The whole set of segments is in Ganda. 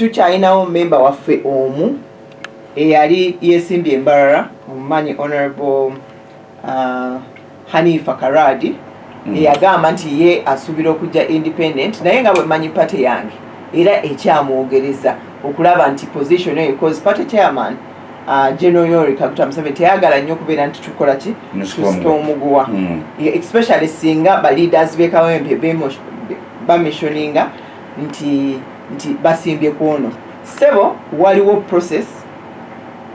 Tukyalinawo memba waffe omu eyali yesimbye Embarara, omumanyi, Honorable Hanifa Karadi, eyagamba nti ye asuubira okujja independent, naye nga bwemanyi party yange era ekyamwogereza okulaba nti position eyo, cause party chairman, General Yoweri Kaguta Museveni, teyagala nnyo okubeera nti tukola ki, tusika omuguwa, especially singa ba leaders b'e Kawempe bamentioninga nti basimbye kwono. Sebo, waliwo process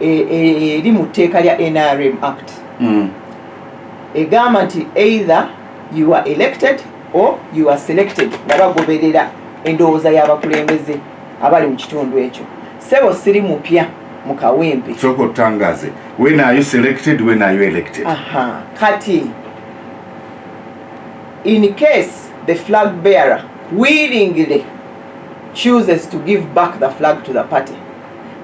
eri mu tteeka lya NRM Act egamba nti either you are elected or you are selected, nga bagoberera endowooza y'abakulembeze abali mu kitundu ekyo. Sebo, siri mupya mu Kawempe. Sooka otangaze, when are you selected, when are you elected? Aha. Kati in case the flag bearer willingly chooses to give back the flag to the party,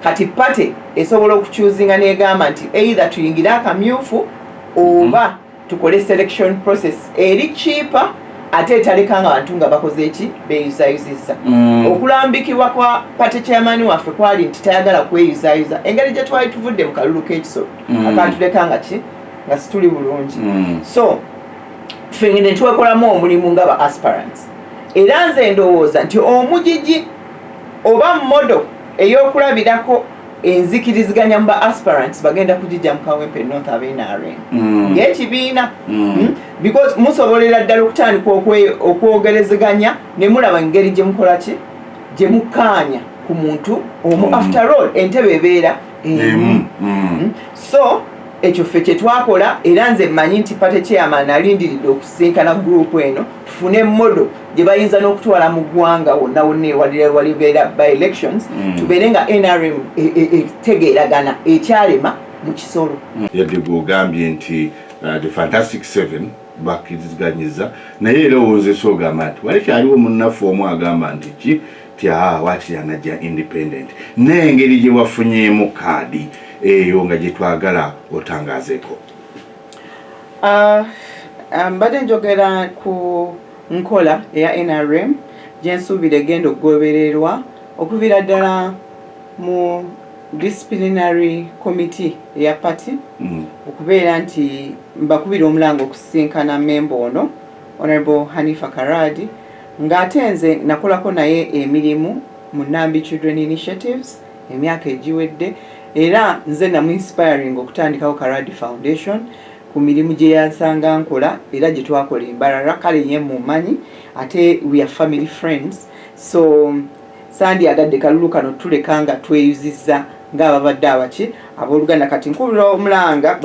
kati party esobola okuchoosinga negamba nti either tuyingire akamyufu oba tukole selection process eri cheaper ate etaleka nga bantu nga bakoze eki, beeyuzayuzizza. Okulambikibwa kwa party chairman waffe kwali nti tayagala kweyuzayuza engeri gye twali tuvudde mu kalulu k'ekisolo akatuleka nga ki, nga situli bulungi. So ffe ne twekolamu omulimu nga ba aspirants, era nze ndowooza nti omugigi oba model ey'okulabirako enzikiriziganya mu ba aspirants bagenda kugijja mu Kawempe North aba NRM ng'ekibiina. Because musobolera ddala okutandika okwogerezeganya ne mulaba engeri gye mukola ki, gye mukkaanya ku muntu omu. After all, entebe ebeera emu. Emu. So ekyo ffe kye twakola, era nze mmanyi nti party chairman alindiridde okusinkana group eno tufune model gye bayinza n'okutwala mu ggwanga wonna wonna ewalibeera by elections, tubeere nga NRM etegeeragana ekyalema mu Kisolo. Yadde gwogambye nti the Fantastic Seven bakkiriziganyiza, naye era owozesa ogamba nti wali kyaliwo munnaffe omu agamba nti ki ti aa waakiri anajja independent, n'engeri gye wafunyeemu kaadi eyo nga gye twagala otangazeeko. Mbadde njogera ku nkola eya NRM gyensuubira egenda okugobererwa okuviira ddala mu disciplinary committee eya party, okubeera nti mbakubira omulanga okusisinkana memba ono, Honorable Hanifa Karadi, ng'ate nze nakolako naye emirimu mu Nambi Children Initiatives emyaka egiwedde, era nze namu inspiring okutandikawo Karadi Foundation ku mirimu gye yansanga nkola era gye twakola embalala. Kale ye mumanyi, ate we are family friends, so sandyagadde kalulu kano tuleka nga tweyuzizza ng'ababadde abaki abooluganda. Kati nkubira omulanga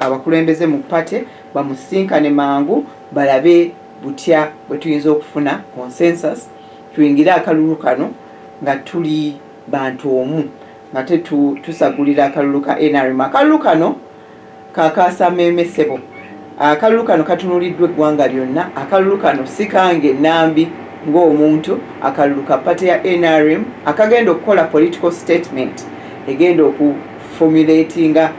abakulembeze mu party bamusinkane mangu, balabe butya bwe tuyinza okufuna consensus, tuyingire akalulu kano nga tuli bantu omu, nga tusagulira akalulu ka NRM. Akalulu kano kakaasameeme, ssebo. Akalulu kano katunuliddwa eggwanga lyonna. Akalulu kano si kange Nambi ng'omuntu, akalulu ka party ya NRM akagenda okukola political statement egenda okuformulatinga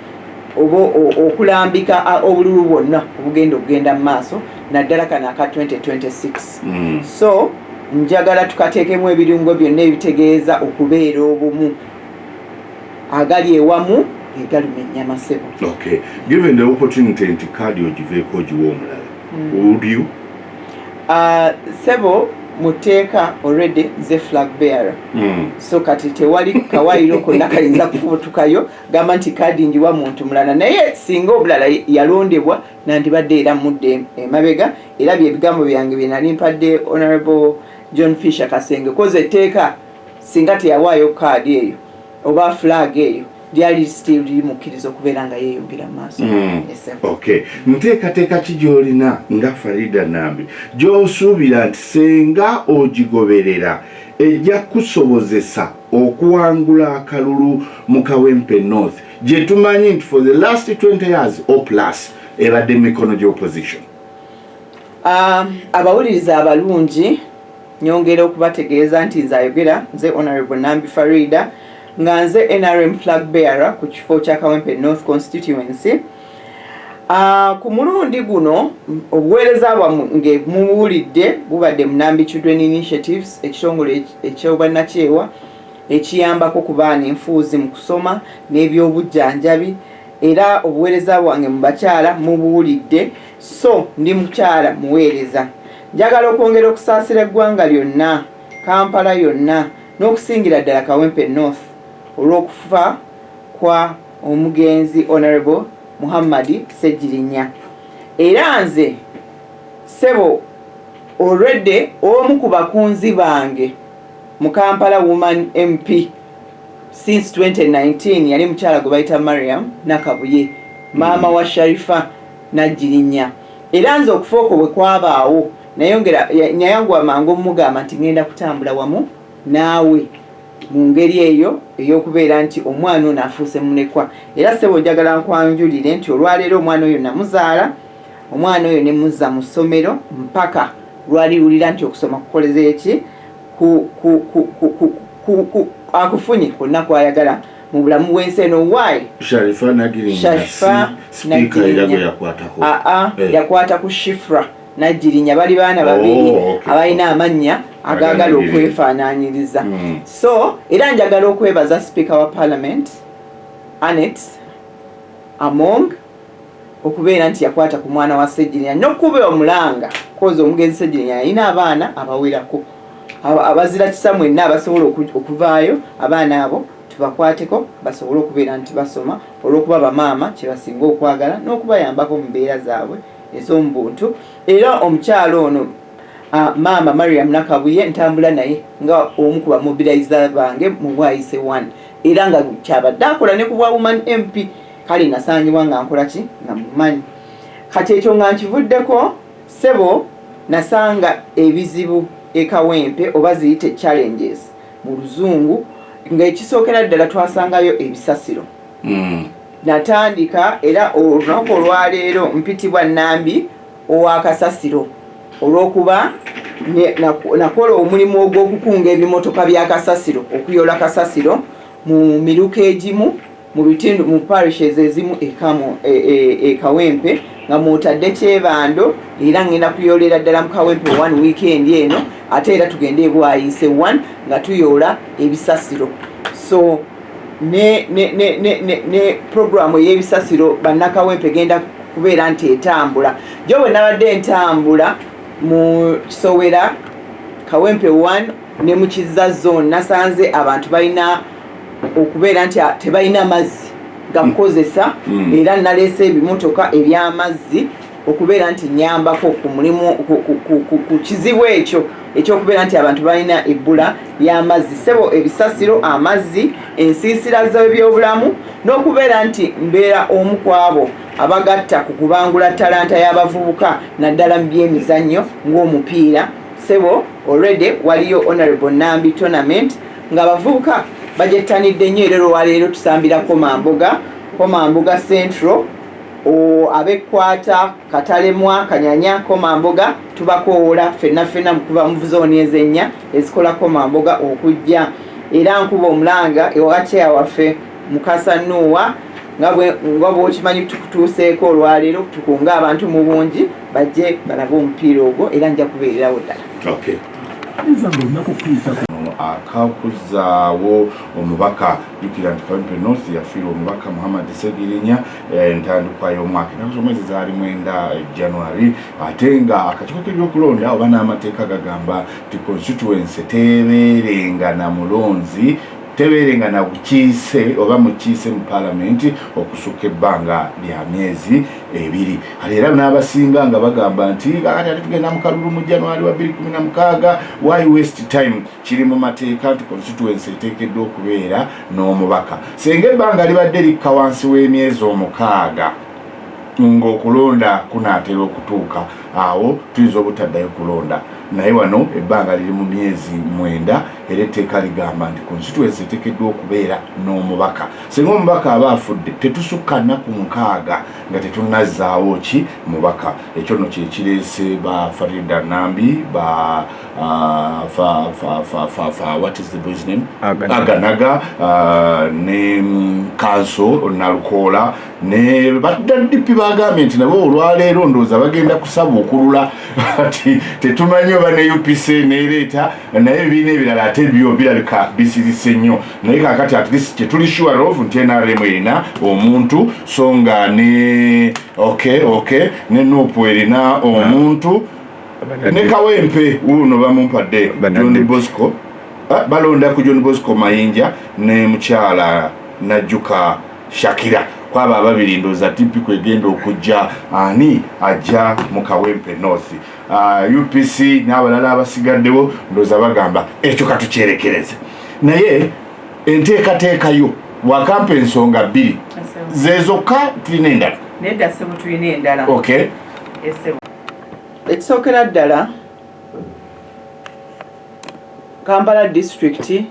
oba okulambika obululu bwonna obugenda okugenda mu maaso, naddala kano aka 2026. So njagala tukateekemu ebirungo byonna ebitegeeza okubeera obumu. Agali ewamu gegaluma ennyama, ssebo. Okay, given the opportunity nti kaadi ogiveeko ogiwa omulala, would you? Ssebo, mu tteeka already nze flag bearer. So kati tewali kawayiro konna kayinza kufubutukayo gamba nti kaadi njiwa muntu mulala, naye singa omulala yalondebwa nandibadde era mudde emabega, era byebigambo byange bye nali mpadde Honorable John Fisher Kasenge, koza etteeka singa teyawaayo kaadi eyo oba flag eyo lyali still limukkiriza okubeera nga yeeyongera mu maaso. Yes, sir. Okay, nteekateeka ki gy'olina nga Farida Nambi gy'osuubira nti senga ogigoberera ejja kusobozesa okuwangula akalulu mu Kawempe North, gye tumanyi nti for the last 20 years or plus ebadde mu mikono gy'opposition? Abawuliriza abalungi, nyongera okubategeeza nti nze ayogera nze Honorable Nambi Farida, nga nze NRM flag bearer ku kifo kya Kawempe North constituency. Ku mulundi guno obuweereza bwammwe mubuwulidde bubadde mu Nambi Children Initiatives, ekitongole ekyobwannakyewa. Ekiyambako ku baana enfuuzi mu kusoma n'ebyobujjanjabi era obuweereza bwange mu bakyala mubuwulidde so ndi mukyala muweereza. Njagala okwongera okusaasira eggwanga lyonna, Kampala yonna n'okusingira ddala Kawempe North olw'okufa kwa omugenzi Honourable Muhammad Ssegirinya era nze ssebo already omu ku bakunzi bange mu Kampala Woman MP since 2019 yali mukyala gwe bayita Mariam Nakabuye maama wa Sharifa Nagirinya era nze okufa okwo bwe kwabaawo nayongera nayanguwa mangu omugamba nti ngenda kutambula wamu naawe mu ngeri eyo ey'okubeera nti omwana ono afuuse mulekwa era ssebo njagala nkwanjulire nti olwaleero omwana oyo namuzaala omwana oyo ne muzza mu ssomero mpaka lwaliwulira nti okusoma kukoleza eki akufunye kwonna kwayagala mu bulamu bw'ensi eno. Why? Sharifa Nagirinya sipiika era gwe yakwatako? Aa, yakwata ku Shifra Nagirinya. Bali baana babiri abalina amannya agaagala okwefaananyiriza. So era njagala okwebaza sipiika wa parliament Anet Among okubeera nti yakwata ku mwana wa Ssegirinya n'okuba omulanga koza omugenzi Ssegirinya yalina abaana abawerako. Abazira kisa mwenna abasobola okuvaayo, abaana abo tubakwateko basobole okubeera nti basoma, olw'okuba bamaama kyebasinga okwagala n'okubayambako mu mbeera zaabwe ez'omu buntu. Era omukyalo ono, maama Mariam Nakabuye, ntambula naye nga omu ku bamobilizer bange mu Bwayise 1 era nga kyabadde akola ne ku bwa Woman MP. Kale nasangibwa nga nkola ki nga mumanyi. Kati ekyo nga nkivuddeko, ssebo, nasanga ebizibu ekawempe oba ziyite challenges mu Luzungu, ng'ekisookera ddala twasangayo ebisasiro. Natandika era olunaku olwaleero mpitibwa Nambi owakasasiro olw'okuba nakola omulimu ogw'okukunga ebimotoka bya kasasiro, okuyola kasasiro mu miruka egimu, mu bitundu, mu parishes ezimu e Kawempe nga mwotadde Kyebando. Era ngenda kuyolera ddala mu Kawempe one weekend eno, ate era tugende ebwayise one nga tuyoola ebisasiro. So ne programu ey'ebisasiro bannakawempe genda kubeera nti etambula. Jo bwe nabadde ntambula mu Kisowera, Kawempe 1 ne mu Kizza Zone, nasanze abantu balina okubeera nti tebalina mazzi gakukozesa. Era naleese ebimotoka eby'amazzi okubeera nti nyambako ku mulimu ku kizibu ekyo ekyokubeera nti abantu balina ebbula ly'amazzi. Sebo, ebisasiro, amazzi, ensiisira z'ebyobulamu, n'okubeera nti mbeera omu ku abo abagatta ku kubangula talanta y'abavubuka naddala mu byemizannyo ng'omupiira. Sebo, already waliyo Honorable Nambi tournament ng'abavubuka bagyettanidde nnyo, era olwaleero tusambira Komamboga, Komamboga Central, ab'Ekkwata, Katalemwa, Kanyanya, Komamboga. Tubakoowola ffenna ffenna mukuva mu zooni ezennya ezikola Komamboga okujja. Era nkuba omulanga ewa chair waffe Mukasa Nuuwa, nga bwokimanyi tukutuuseeko olwaleero, tukunga abantu mu bungi bajje balabe omupiira ogwo, era nja kubeererawo ddala. Akakuzaawo omubaka, jjukira nti Kawempe North yafiirwa omubaka Muhammad Segirinya entandikwa y'omwaka, ennaku z'omwezi zaali 9 January, ate nga akakiiko k'ebyokulonda oba n'amateeka gagamba nti constituency tebeerenga na mulonzi, tebeerenga na bukiise oba mukiise mu paalamenti okusukka ebbanga lya myezi 2. Kale era n'abasinga nga bagamba nti kakati ate tugenda mu kalulu mu January wa 2016, why waste time? Kiri mu mateeka nti constituency eteekeddwa okubeera n'omubaka singa ebbanga libadde likka wansi w'emyezi 6 ng'okulonda kunaatera okutuuka. Awo tuyinza obutaddayo kulonda, naye wano ebbanga liri mu myezi 9, era etteeka ligamba nti constituency eteekeddwa okubeera n'omubaka singa omubaka aba afudde tetusukka nnaku 60 nga tetunazzaawo ki mubaka. Ekyo nno kyekireese ba Farida Nambi, ba fa, fa, fa, fa, fa, what is the boy's name? Aganaga, ne Kanso Nalukoola ne badda DP. Bagambye nti nabo olwaleero ndowooza bagenda kusabuukulula, ati tetumanyi oba ne UPC neereeta, naye ebibiina ebirala ate byo birabika bisirise nnyo. Naye kakati at least kyetuli sure of nti NRM erina omuntu, so nga ne okay ne NUP erina omuntu, ne Kawempe wuuno bamumpadde John Bosco. Ah, balonda ku John Bosco Mayinja ne mukyala Najjuka Shakira. Kwaba ababiri ndowooza DP kwegenda okujja ani ajja mu Kawempe North. UPC n'abalala abasigaddewo ndowooza bagamba ekyo katukyerekereze. Naye enteekateeka yo wakampa ensonga bbiri zezokka, tulina endala? Nedda ssebo, tulina endala. Okay. Ekisookera ddala, Kampala District,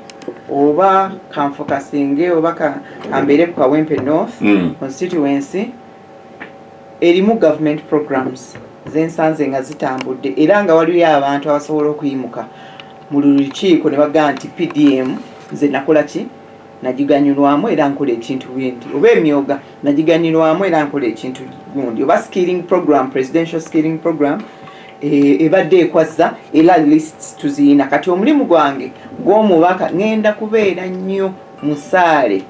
oba kanfocusinge oba kambeere ku Kawempe North constituency, erimu government programs zensanze nga zitambudde, era nga waliyo abantu abasobola okuyimuka mu lukiiko ne bagamba nti PDM nze nakola ki, nagiganyulwamu era nkola ekintu bwenti, oba emyoga nagiganyulwamu era nkola ekintu gundi, oba skilling program, presidential skilling program ebadde ekwazza, era lists tuziyina. Kati omulimu gwange gw'omubaka, ŋŋenda kubeera nnyo musaale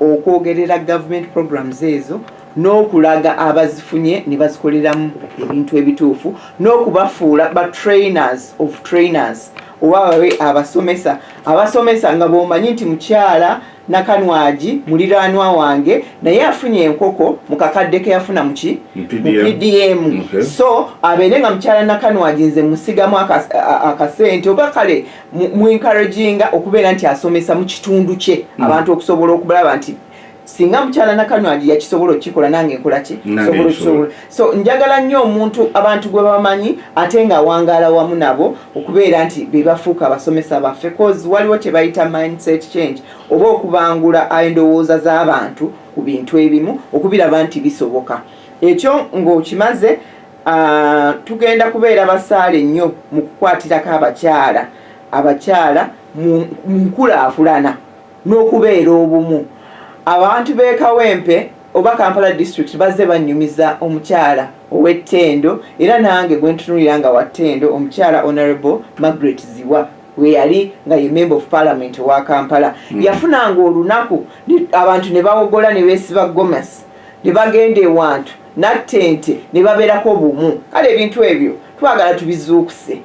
okwogerera government programs ezo n'okulaga abazifunye ne bazikoleramu ebintu ebituufu, n'okubafuula ba trainers of trainers, oba babe abasomesa abasomesa, nga bw'omanyi nti mukyala Nakanwagi muliraanwa wange naye afunye enkoko mu kakadde ke yafuna muki mu mu PDM. PDM. So abeere nga mukyala Nakanwagi nze musigamu akasente, oba kale mu encouraginga okubeera nti asomesa mu kitundu kye abantu okusobola okulaba nti singa mukyala Nakanwagi yakisobola okukikola, nange nkola ki? Nange Nsobola nsobola. okusobola. So njagala nnyo omuntu abantu gwe bamanyi ate ng'awangaala wamu nabo, okubeera nti be bafuuka abasomesa baffe, cause waliwo kye bayita mindset change, oba okubangula endowooza z'abantu ku bintu ebimu okubiraba nti bisoboka. Ekyo ng'okimaze, tugenda kubeera basaale nnyo mu kukwatirako abakyala mu nkulaakulana n'okubeera obumu. Abantu b'e Kawempe oba Kampala District bazze bannyumiza omukyala ow'ettendo, era nange gwe ntunuulira nga wattendo, omukyala Honorable Margaret Ziwa, we yali nga ye Member of Parliament owa Kampala. Yafunanga olunaku abantu ne bawogola ne beesiba gomasi ne bagenda ewantu natta ente ne babeerako bumu. Kale ebintu ebyo twagala tubizuukuse.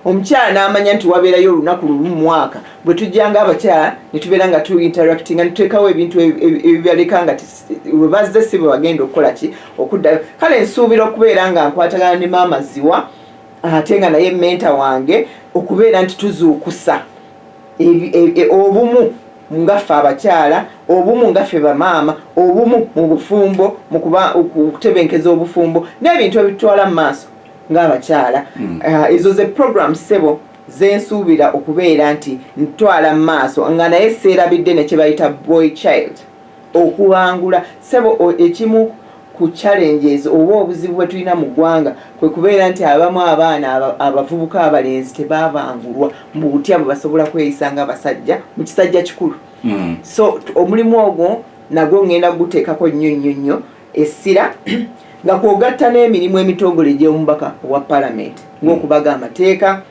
Omukyala n'amanya nti wabeerayo olunaku lumu mu mwaka bwe tujjanga abakyala ne tubeera nga tu interactinga ne tuteekawo ebintu ebibaleka nga we bazze si bwe bagenda okukola ki, okuddayo. Kale nsuubira okubeera nga nkwatagana ne Maama Ziwa, ate nga naye mentor wange, okubeera nti tuzuukusa obumu nga ffe abakyala, obumu nga ffe bamaama, obumu mu bufumbo, mu kuba okutebenkeza obufumbo n'ebintu ebitutwala mu maaso ng'abakyala. Ezo ze program ssebo zensuubira okubeera nti ntwala mu maaso, nga naye seerabidde ne kye bayita boy child okubangula. Ssebo, ekimu ku challenges oba obuzibu bwe tulina mu ggwanga kwe kubeera nti abamu abaana abavubuka abalenzi tebabangulwa mu butya bwe basobola kweyisa nga basajja mu kisajja kikulu. So omulimu ogwo nagwo ngenda guteekako nnyo nnyo nnyo essira, nga kwogatta n'emirimu emitongole egy'omubaka owa palamenti, ng'okubaga amateeka,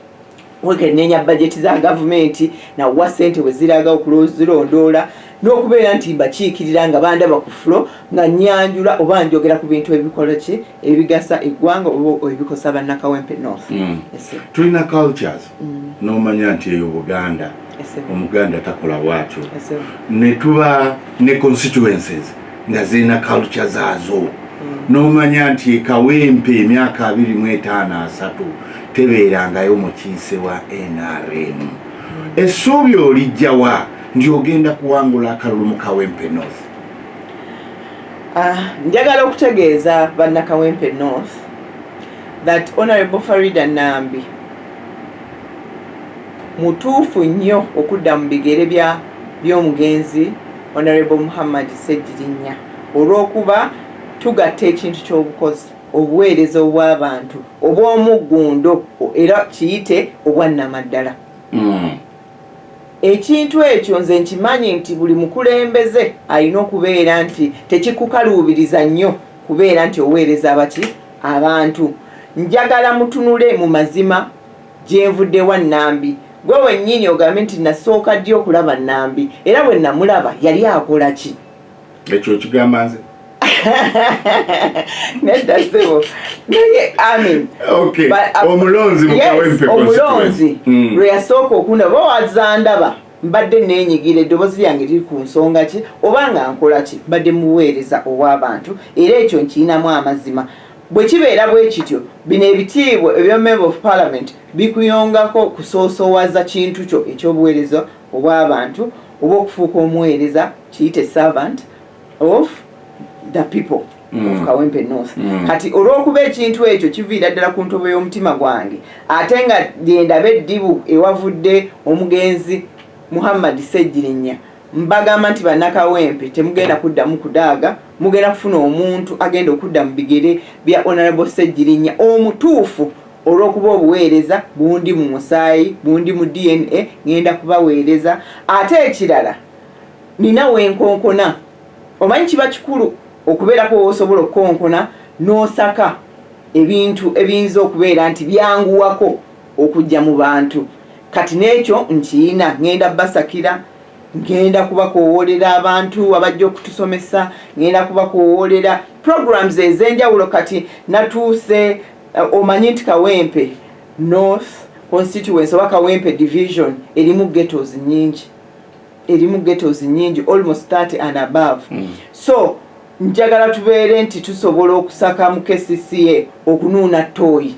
wekenneenya bajeti za gavumenti, nawa ssente bwe ziraga, okuzirondoola, n'okubeera nti mbakiikirira nga bandaba ku floor nga nyanjula oba njogera ku bintu ebikola ki, ebigasa eggwanga oba ebikosa Bannakawempe North. Yes, sir. Tulina cultures n'omanya nti eyo Buganda, Omuganda takola bwatyo. Yes, sir. Ne tuba ne constituencies nga zirina culture zaazo, n'omanya nti Ekawempe emyaka 25 30 tebeerangayo mukiise wa NRM. Essuubi olijjawa nti ogenda kuwangula akalulu mu Kawempe North? Ah, njagala okutegeeza Bannakawempe North that Honorable Farida Nambi mutuufu nnyo okudda mu bigere bya by'omugenzi Honorable Muhammad Ssegirinya, olw'okuba tugatta ekintu ky'obukozi, obuweereza obw'abantu obw'omuggundo, era kiyite obwannamaddala. Ekintu ekyo nze nkimanyi nti buli mukulembeze alina okubeera nti tekikukaluubiriza nnyo. Kubeera nti oweereza abaki abantu. Njagala mutunule mu mazima gyenvudde wa Nambi, gwe wennyini ogambe nti nasooka ddi okulaba Nambi, era bwe namulaba yali akola ki? Ekyo okigamba nze? Nedda ssebo, naye amin. Omulonzi. Omulonzi lwe yasooka okundaba oba wazandaba mbadde neenyigira, eddoboozi lyange liri ku nsonga ki oba nga nkola ki, mbadde muweereza ow'abantu, era ekyo nkiyinamu amazima. Bwe kibeera bwe kityo, bino ebitiibwa ebya member of parliament bikuyongako kusoosowaza kintu kyo ekyobuweereza obw'abantu oba okufuuka omuweereza, kiyite servant of the people of Kawempe North. Kati olw'okuba ekintu ekyo kiviira ddala ku ntobo y'omutima gwange, ate nga lyendaba eddibu ewavudde omugenzi Muhammad Ssegirinya, mbagamba nti bannakawempe temugenda kuddamu kudaaga, mugenda kufuna omuntu agenda okudda mu bigere bya Honorable Ssegirinya omutuufu. Olw'okuba obuweereza bundi mu musaayi, bundi mu DNA, ngenda kubaweereza. Ate ekirala, nina wenkonkona. Omanyi kiba kikulu okubeerako wosobola okukonkona n'osaka ebintu ebiyinza okubeera nti byanguwako okujja mu bantu. Kati n'ekyo nkiina, ngenda basakira, ngenda kubakowoolera abantu abajja okutusomesa, ngenda kubakowoolera programs ez'enjawulo. Kati natuuse, omanyi nti Kawempe North constituency oba Kawempe division erimu ghettos nyingi, erimu ghettos nyingi, almost 30 and above. So njagala tubeere nti tusobola okusaka mu KCCA okunuuna toyi,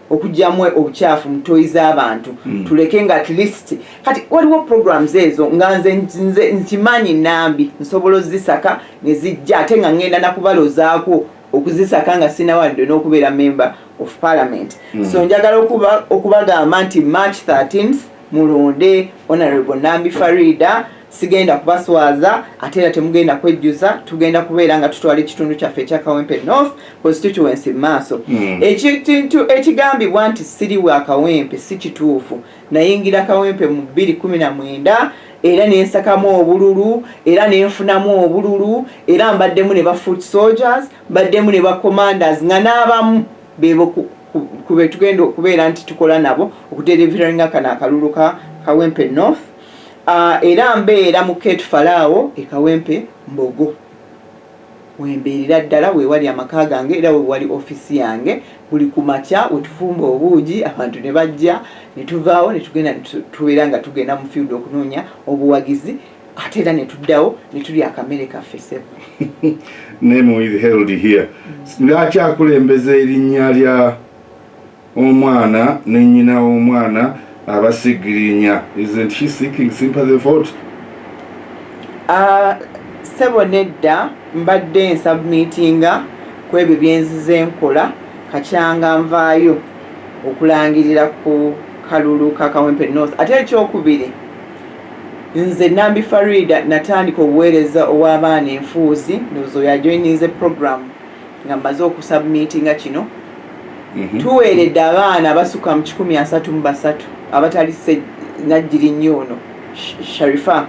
okugyamu obukyafu mu toyi z'abantu. Tuleke nga at least kati waliwo programs ezo nga nze nkimanyi Nambi nsobola ozisaka ne zijja, ate nga ngenda nakubalozaako okuzisaka nga sinawadde n'okubeera member of parliament. So njagala okubagamba nti March 13th mulonde Honorable Nambi Farida. Sigenda kubaswaza, ate era temugenda kwejjuza. Tugenda kubeera nga tutwala ekitundu kyaffe ekya Kawempe North constituency maaso. Ekintu ekigambibwa nti siri wa Kawempe si kituufu. Nayingira Kawempe mu 2019 era nensakamu obululu, era nenfunamu obululu, era mbaddemu ne ba foot soldiers, mbaddemu ne ba commanders, nga n'abamu bebo kube tugenda okubeera nti tukola nabo okudeliveringa kano akalulu ka Kawempe North. Era mbeera mu Kate Falaawo e Kawempe Mbogo, wembeerera ddala, wewali amaka gange era wewali offisi yange. Buli ku makya wetufumba obuugi, abantu ne bajja ne tuvaawo ne tugenda, tubeera nga tugenda mu field okunoonya obuwagizi, ate era ne tuddawo ne tulya akamere kaffe sebo. Name withheld here. Ng'akyakulembeza erinnya lya omwana ne nnyina w'omwana abasigirinya, isn't she seeking sympathy vote? Sebo nedda, mbadde nsubmitinga ku ebyo byenzize nkola kakyanga nvaayo okulangirira ku kalulu ka Kawempe North. Ate ekyokubiri, nze Nambi Farida natandika obuweereza obw'abaana enfuuzi. Ndowooza oyo ajoininze program nga mmaze okusubmitinga kino. Tuweeredde abaana abasukka mu 133 abatali Najjiri nnyo ono Sharifa.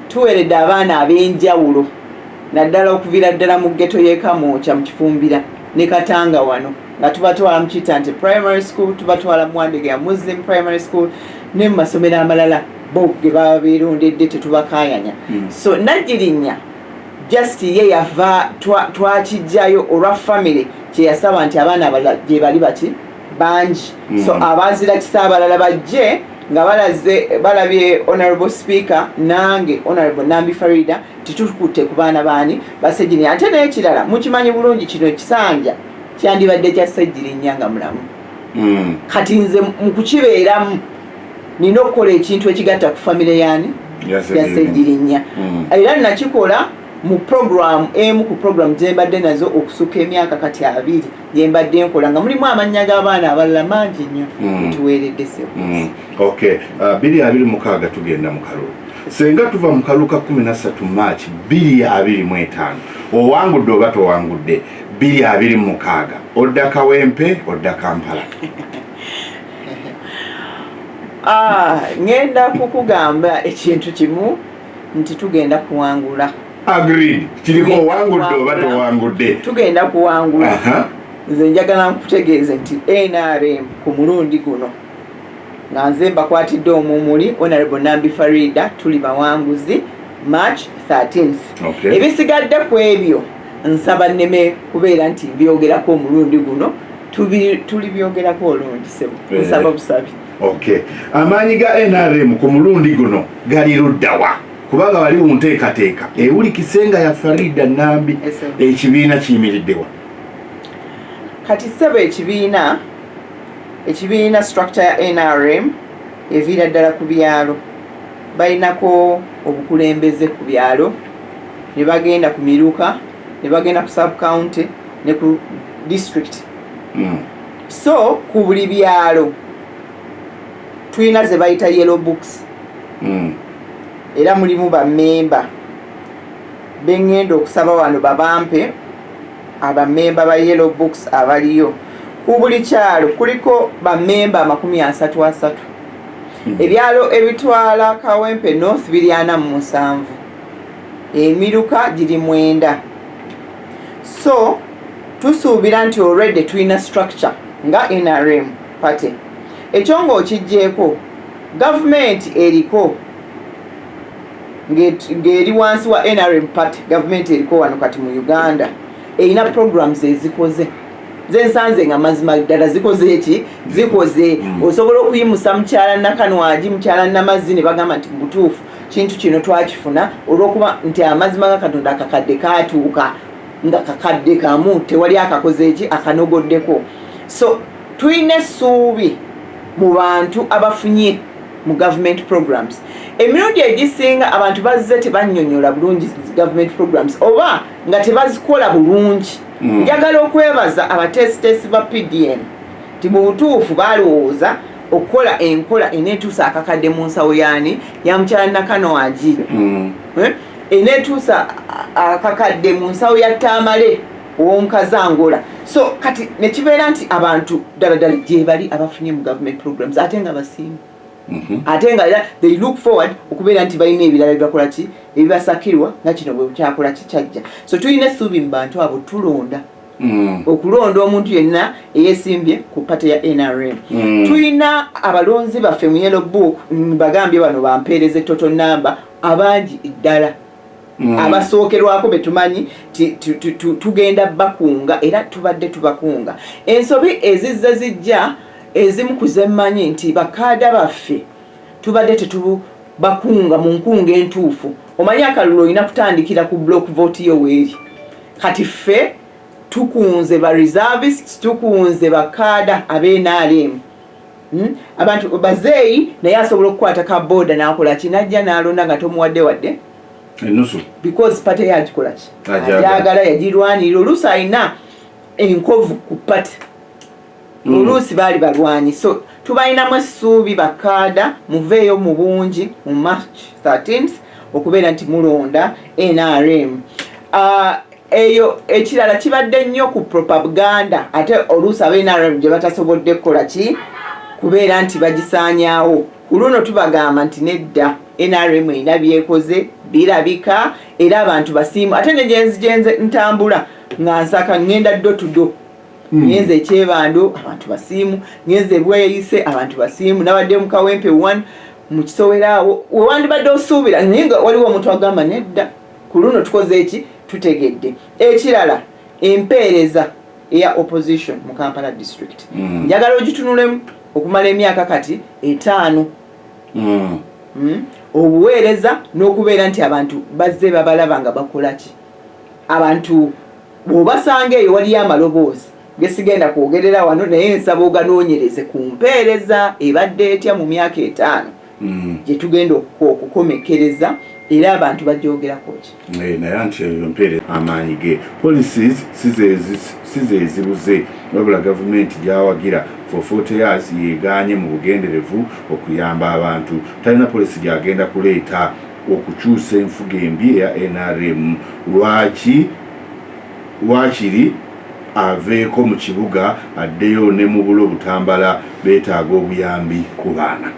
Tuweeredde abaana ab'enjawulo, naddala okuviira ddala mu ghetto y'e Kamwokya, mu Kifumbira ne Katanga wano, nga tubatwala mu Kitante Primary School, tubatwala mu Wandegeya Muslim Primary School ne mu masomero amalala bo ge baba beerondedde, tetubakaayanya. So Najjirinnya just ye yava twakijjayo olwa family kyeyasaba nti abaana abalala gye bali baki bangi. So abazira kisa abalala bajje nga balaze balabye Honorable Speaker nange Honorable Nambi Farida titukutte ku baana baani Basegirinya. Ate n'ekirala, mukimanyi bulungi kino ekisanja kyandibadde kya Segirinya nga mulamu. Kati nze mu kukibeeramu nina okukola ekintu ekigatta ku famire yaani ya Segirinya. Era nakikola mu program emu ku program gyembadde nazo okusukka emyaka kati 20 gyembadde nkola, nga mulimu amannya g'abaana abalala mangi nnyo. Tuweeredde sebo. Okay, 2026 tugenda mu kalulu. Senga tuva mu kalulu ka 13 March 2025, owangudde oba towangudde, 2026 odda Kawempe, odda Kampala? Ah, ngenda kukugamba ekintu kimu nti tugenda kuwangula. Agreed. Kiriko owangudde oba towangudde? Tugenda kuwangula. Nze njagala nkutegeeze nti NRM ku mulundi guno, nga nze mbakwatidde omumuli, Honorable Nambi Farida, tuli bawanguzi March 13th. Ebisigadde ku ebyo nsaba nneme kubeera nti mbyogerako omulundi guno, tulibyogerako olundi, sebo. Nsaba busabi. Okay, amaanyi ga NRM ku mulundi guno gali luddawa? Kubanga bali mu nteekateeka ewulikise nga ya Farida Nambi, ekibiina kiyimiriddewa? Kati ssebo, ekibiina structure ya NRM eviira ddala ku byalo. Balinako obukulembeze ku byalo, ne bagenda ku miruka, ne bagenda ku sub county ne ku district. So ku buli byalo tulina ze bayita yellow books. Era mulimu bamemba beŋŋenda okusaba wano babampe abamemba ba yellow books abaliyo. Ku buli kyalo kuliko bamemba 33. Ebyalo ebitwala Kawempe North biri 47, emiruka giri 9. So tusuubira nti already tulina structure nga NRM party. Ekyo ng'okiggyeko, gavumenti eriko ng'eri wansi wa NRM party, gavumenti eriko wano kati mu Uganda erina programs ezikoze zensanze nga mazima ddala zikoze eki zikoze. Osobola okuyimusa mukyala Nakanwagi, mukyala Namazzi, ne bagamba nti mubutuufu kintu kino twakifuna olwokuba nti amazima ga Katonda akakadde katuuka nga kakadde kamu, tewali akakoze eki akanogoddeko. So tulina essuubi mu bantu abafunye mu government programs. Emirundi egisinga abantu bazze tebannyonnyola bulungi government programs oba nga tebazikola bulungi. Njagala okwebaza abateesiteesi ba PDM ti mu butuufu balowooza okukola enkola eneetuusa akakadde mu nsawo yaani ya mukyala Nakanwagi. Eh? Eneetuusa akakadde mu nsawo ya Tamale ow'omukazangola. So kati nekibeera nti abantu ddala ddala gyebali abafunye mu government programs, ate nga basiimu. Ate nga era they look forward okubeera nti balina ebirala byebakola ki ebibasakirwa nga kino bwe kyakola kikyajja. So tulina essuubi mu bantu abo. Tulonda okulonda omuntu yenna eyesimbye ku party ya NRM. Tulina abalonzi baffe mu yellow book, bagambye bano bampeereza total number abangi ddala abasookerwako betumanyi tugenda bakunga, era tubadde tubakunga. Ensobi ezizze zijja, ezimu ku zemmanyi nti bakaada baffe tubadde tetubakunga mu nkunga entuufu. Omanyi akalulu olina kutandikira ku block vote yo weeri. Kati ffe tukunze ba reservists, tukunze bakaada ab'NRM. Abantu bazeeyi naye asobola okukwata ka boda n'akola ki, najja n'alonda nga tomuwadde wadde enusu, because party yagikola ki, ajagala, yagirwanirira. Oluusi alina enkovu ku party. Oluusi baali balwanyi. So tubalinamu essuubi. Bakaada, muveeyo mu bungi mu March 13th okubeera nti mulonda NRM. Eyo ekirala kibadde nnyo ku propaganda, ate oluusi aba NRM gye batasobodde kukola ki, kubeera nti bagisaanyaawo. Ku luno tubagamba nti nedda, NRM erina byekoze birabika, era abantu basiimu. Ate ne gyenzigenze ntambula nga nsaka, ŋŋenda door to door. Ngenze ekyebando, abantu basiimu. Ngenze ebweyise, abantu basiimu. Nabadde mu Kawempe 1, mu Kisoweraawo, wewandibadde osuubira, naye nga waliwo omuntu agamba nedda, ku luno tukoze eki, tutegedde. Ekirala, empeereza eya opposition mu Kampala district, njagala ogitunulemu okumala emyaka kati 5. Obuweereza n'okubeera nti abantu bazze babalaba nga bakola ki. Abantu bw'obasanga eyo waliyo amaloboozi gesigenda kwogerera wano, naye nsaba oganoonyereze ku mpeereza ebadde etya mu myaka 5 gye tugenda okukomekereza, era abantu bajogerako ki. Eh, naye anti eyo mpeereza amaanyi ge policies si zezibuze, wabula gavumenti gyawagira for 40 years yegaanye mu bugenderevu okuyamba abantu. Talina policy gyagenda kuleeta okukyusa enfuga embi eya NRM. Lwaki wakiri aveeko mu kibuga addeyo ne mu bulo Butambala, beetaaga obuyambi ku baana.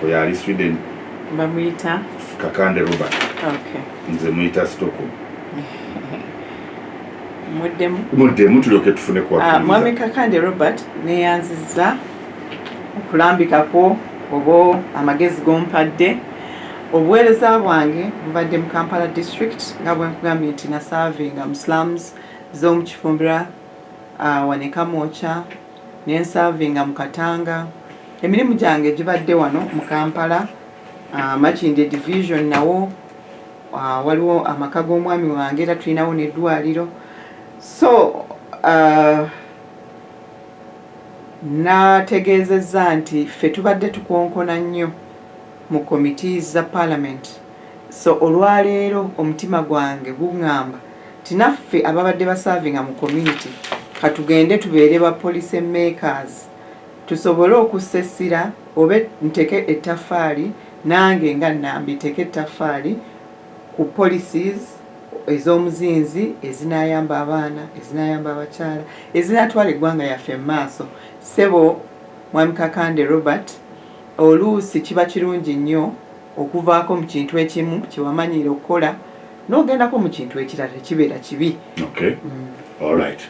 Oyo ali Sweden. Bamuyita? Kakande Robert. Okay. Nze muyita Stoko. Muddemu. Muddemu tulyoke tufune kwa. Mwami Kakande Robert, neyanzizza okulambikako oba amagezi g'ompadde. Obuweereza bwange bubadde mu Kampala district, nga bwe nkugambye nti naservinga mu slums z'omu Kifumbira, wano e Kamwokya, nenservinga mu Katanga. Emirimu gyange gibadde wano mu Kampala, Makindye division, nawo waliwo amaka g'omwami wange, era tulinawo n'eddwaliro. So nategeezezza nti ffe tubadde tukonkona nnyo mu committees za parliament, so olwaleero omutima gwange guŋŋamba nti naffe ababadde baservinga mu community, katugende tubeere ba policy makers, tusobole okussa essira oba nteke ettaffaali, nange nga Nambi nteke ettaffaali ku policies ez'omuzinzi ezinayamba abaana, ezinayamba abakyala, ezinatwala eggwanga yaffe mu maaso. Ssebo Mwami Kakande Robert, oluusi kiba kirungi nnyo okuvaako mu kintu ekimu kyewamanyiire okukola n'ogendako mu kintu ekirala, tekibeera kibi. Okay. All right.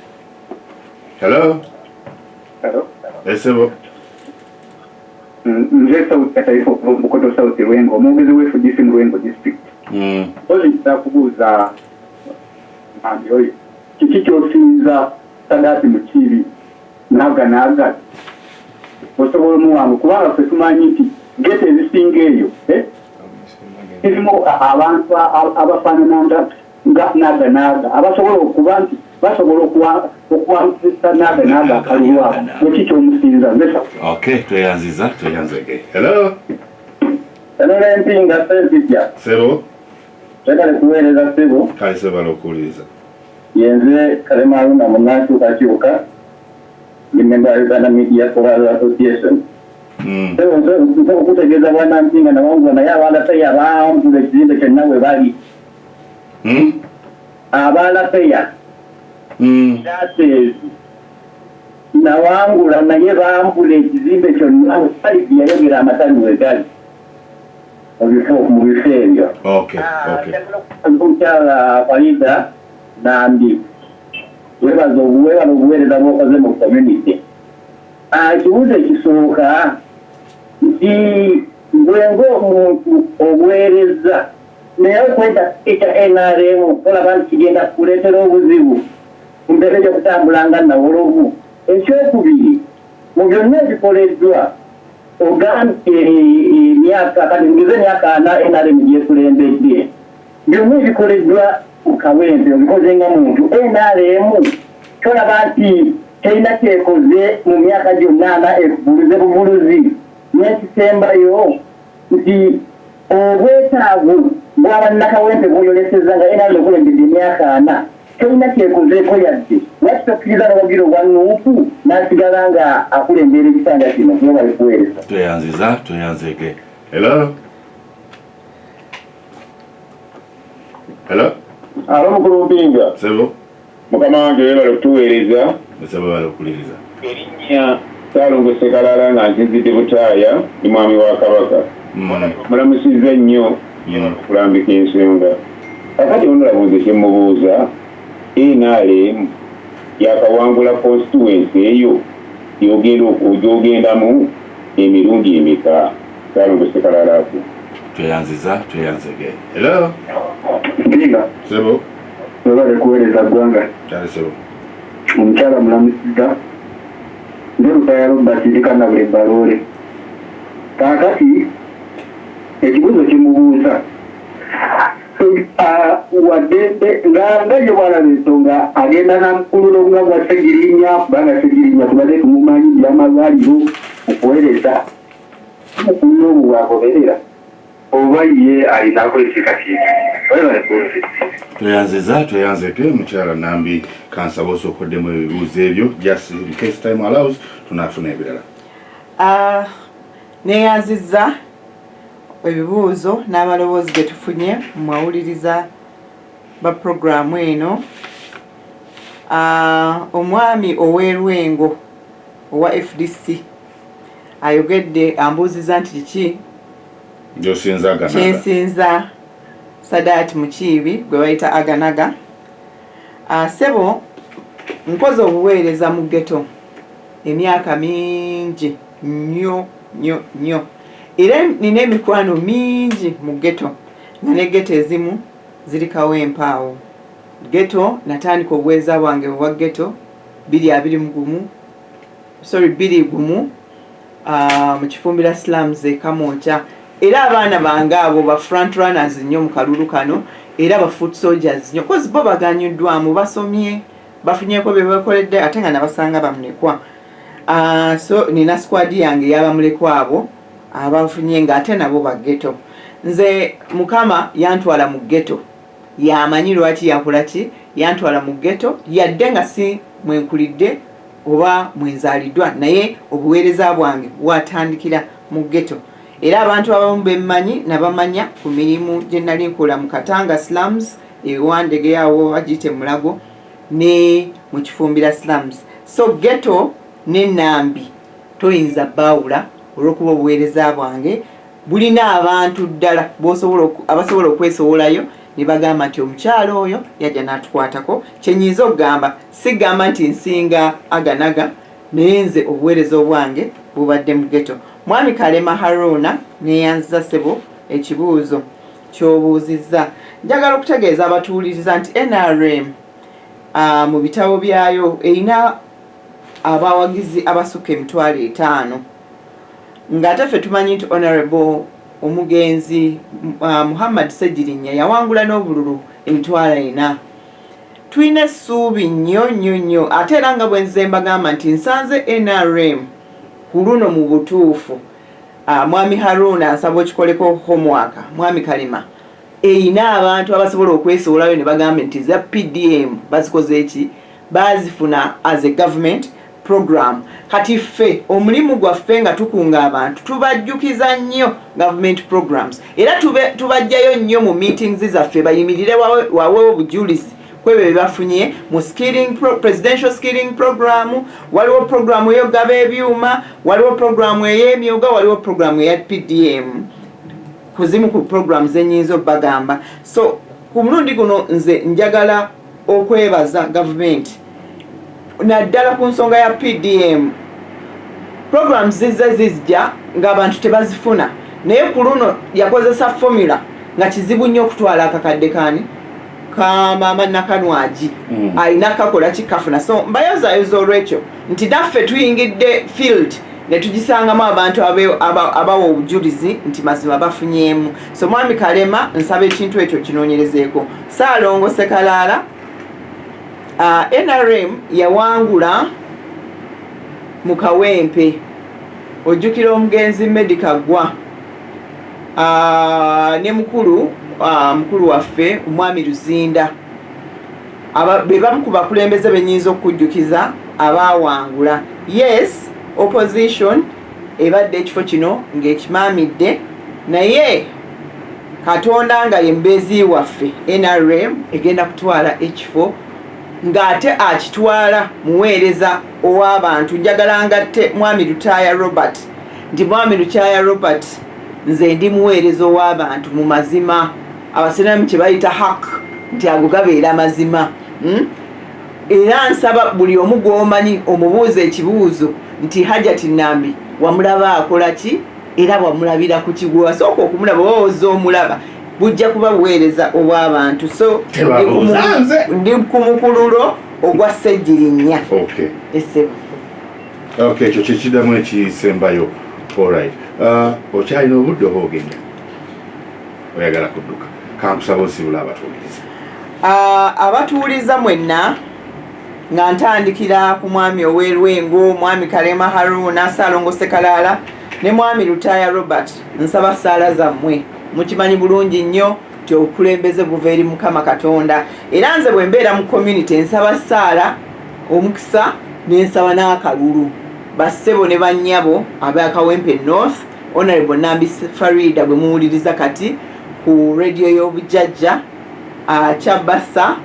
Hello. Hello. Esebo. Nze South Kataifa okuva mu Bukoto South Lwengo, omwogezi w'FDC mu Lwengo district. Oyinza kubuuza Nambi oyo, kiki ky'osinza Sadat Mukiibi naaga naaga osobola omuwangu, kubanga ffe tumanyi nti ghetto ezisinga eyo, eh, zirimu abantu abafaanana nga naaga naaga, abasobola okuba nti basobola okuwanguzisa naaga naaga akalulu ako. Weki kyomusinza nze. Okay, tweyanziza, tweyanzege. Hello. Enole Mpinga Sempijja. Sebo. Twagala kuweereza, ssebo. Kale sebala okuwuliriza. Yenze Kalema Haruna Munankyukakyuka, ndi member wa Uganda Media Scholars Association. Ssebo, nze okutegeeza bwana Mpinga nawangula, naye abalapeya bambula ekizimbe kyonna we bali. Abalapeya classes nawangula, naye bambula ekizimbe kyonna bali. Yayogera amatabi we gali mu bifo ebyo. Omukyala Farida Nambi, webaza webala obuweereza bwokoze mu community. Ekibuuzo ekisooka nti gwe ng'omuntu obuweereza, naye okweta ekya NRM olaba nti kigenda kuleetera obuzibu mu mbeera egyokutambula nga nawolovu? Ekyokubiri, mu byonna ebikoleddwa, ogambye emyaka, kati ngeze emyaka 40 NRM gyekulembedde, byonna ebikoleddwa mu Kawempe obikoze nga muntu NRM, tolaba nti terina kyekoze mu myaka gyonna 40, ekubuluze bubuluzi? N'ekisembayo nti obwetaavu bw'abannakawempe bw'oyoleseza nga NRM ekulembedde emyaka 40, tolina kyekozeeko yadde. Lwaki tokkiriza n'owagira obwa NUP n'asigala nga akulembera ekisanja kino? Mwebale kuweereza. Tweyanziza, tweyanzege. Hello. Hello. Alo, mukulu Mpinga. Sebo. Mukama wange, webale okutuweereza. Sebo, bale okuwuliriza. Erinnya Saalongo Sekalala, nga nsinzidde Butaaya, ndi mwami wa Kabaka. Mulamusizza nnyo okulambika ensonga. Kakati honorable, nze kyemubuuza, NRM yakawangula constituency eyo yogenda gyogendamu emirundi emeka? Saalongo Sekalala ako. Tweyanziza, tweyanzege. Hello. Mpinga. Sebo. Webale kuweereza ggwanga. Kale sebo. Omukyala mulamusiza. Nze Lutaya Robert, ndi Kanabule Baloole. Kaakati ekibuuzo kimubuuza, waddembe nga ye bwalaba ensonga, agenda namukululo nga gwa Segirinya, kubanga Segirinya tubadde tumumanyi byamalwaliro okuweereza, mukululo obwo bwagoberera oba ye alinako enteekateeka? Webale kuwuliriza. Tweyanziza, tweyanzeke. Mukyala Nambi, kansaba osookoddemu ebibuuzo ebyo, just in case time allows tunaafuna ebirala. Neyanzizza ebibuuzo n'amaloboozi ge tufunye mu mawuliriza ba puroguramu eno. Omwami ow'Erwengo owa FDC ayogedde, ambuuziza nti kiki Gyosinza Aganaga. Kyensinza Sadat Mukiibi gwe bayita Aganaga. Ssebo, nkoze obuweereza mu ghetto emyaka mingi nnyo nnyo nnyo, era nina emikwano mingi mu ghetto, nga ne ghetto ezimu ziri Kawempe awo. Ghetto natandika obuweereza bwange obwa ghetto 2021, sorry, 21, mu Kifumbira Slums e Kamwokya. Era abaana bange abo ba front runners nnyo mu kalulu kano, era ba foot soldiers nnyo, 'cause bo baganyuddwamu, basomye, bafunyeko bye bakoledde, ate nga nabasanga bamulekwa. So nina squad yange ey'abamulekwa abo abafunye, nga ate nabo ba ghetto. Nze Mukama yantwala mu ghetto, yamanyi lwaki yakola ki, yantwala mu ghetto, yadde nga si mwenkulidde oba mwenzaaliddwa, naye obuweereza bwange bwatandikira mu ghetto. Era abantu abamu bemmanyi nabamanya ku mirimu gye nali nkola mu Katanga Slums, ewandege awo bagiyite Mulago, ne mu Kifumbira Slums. So ghetto ne Nambi toyinza baawula, olw'okuba obuweereza bwange bulina abantu ddala abasobola okwesowolayo ne bagamba nti omukyalo oyo yajja n'atukwatako. Kyenyinza okugamba, sigamba nti nsinga Aganaga, naye nze obuweereza obwange bubadde mu ghetto. Mwami Kalema Haruna, neyanziza ssebo ekibuuzo ky'obuuzizza. Njagala okutegeeza abatuwuliriza nti NRM mu bitabo byayo erina abawagizi abasukka 500,000, ng'ate ffe tumanyi nti Honorable omugenzi Muhammad Segirinnya yawangula n'obululu 40,000. Tulina essuubi nnyo nnyo nnyo. Ate era nga bwe nze mbagamba nti nsanze NRM ku luno mu butuufu, Mwami Haruna, nsaba okikoleko homework. Mwami Kalima, erina abantu abasobola okwesowolayo ne bagamba nti za PDM bazikoze eki, bazifuna as a government program. Kati ffe omulimu gwaffe nga tukunga abantu, tubajjukiza nnyo government programs, era tubajjayo nnyo mu meetings zaffe bayimirire wawewo obujulizi kwebyo bye bafunye mu presidential skilling program. Waliwo programu eyogaba ebyuma, waliwo programu ey'emyuga, waliwo programu eya PDM, kuzimu ku programs enyinza obbagamba. So ku mulundi guno nze njagala okwebaza gavumenti, naddala ku nsonga ya PDM. Programs zizze zijja ng'abantu tebazifuna, naye ku luno yakozesa formula nga kizibu nnyo okutwala akakadde kani ka maama Nakanwagi. Alina kakola kikafuna. So mbayozaayoza olwekyo nti naffe tuyingidde field ne tugisangamu abantu abawa obujulizi nti mazima bafunyeemu. So mwami Kalema, nsaba ekintu ekyo kinoonyerezeeko. Saalongo Sekalaala, NRM yawangula mu Kawempe. Ojjukira omugenzi Medica Gwa ne mukulu waffe omwami Luzinda, be bamu ku bakulembeze benyinza okukujjukiza abaawangula. Yes, opposition ebadde ekifo kino ng'ekimaamidde, naye Katonda nga ye mubeezi waffe, NRM egenda kutwala ekifo, ng'ate akitwala muweereza ow'abantu. Njagala ngatte mwami Lutaaya Robert nti mwami Lutaaya Robert, nze ndi muweereza ow'abantu mu mazima. Abasiraamu kye bayita haq, nti ago gabeera mazima, Era nsaba buli omu gw'omanyi omubuuza ekibuuzo nti Hajati Nambi wamulaba akola ki, era wamulabira ku ki? Gwe wasooka okumulaba oba ozza omulaba, bujja kuba buweereza obw'abantu. So Tebabuuza nze. ndi ku mukululo ogwa Ssegirinya. Esebo. Okay, ekyo kyekiddamu ekisembayo. Alright, okyalina obudde oba ogenda oyagala kudduka? Kankusaba osibula abatuwuliriza. Abatuwuliza mwenna, nga ntandikira ku mwami ow'Erwengo, mwami Kalema Haruna, Saalongo Sekalaala ne mwami Lutaaya Robert, nsaba saala zammwe. Mukimanyi bulungi nnyo nti obukulembeze buva eri Mukama Katonda, era nze bwe mbeera mu community nsaba saala, omukisa, nensaba n'akalulu. Bassebo ne bannyabo ab'Akawempe North, Honorable Nambi Farida bwe muwuliriza kati ku radio y'obujjajja Kyabasa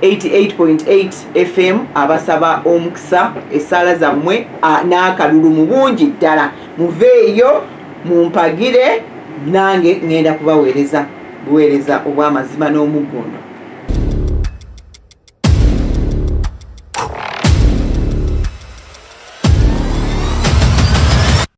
88.8 FM, abasaba omukisa, essaala zammwe n'akalulu mu bungi ddala. Muveeyo mumpagire. Nange ŋŋenda kubaweereza buweereza obw'amazima n'omuggundo.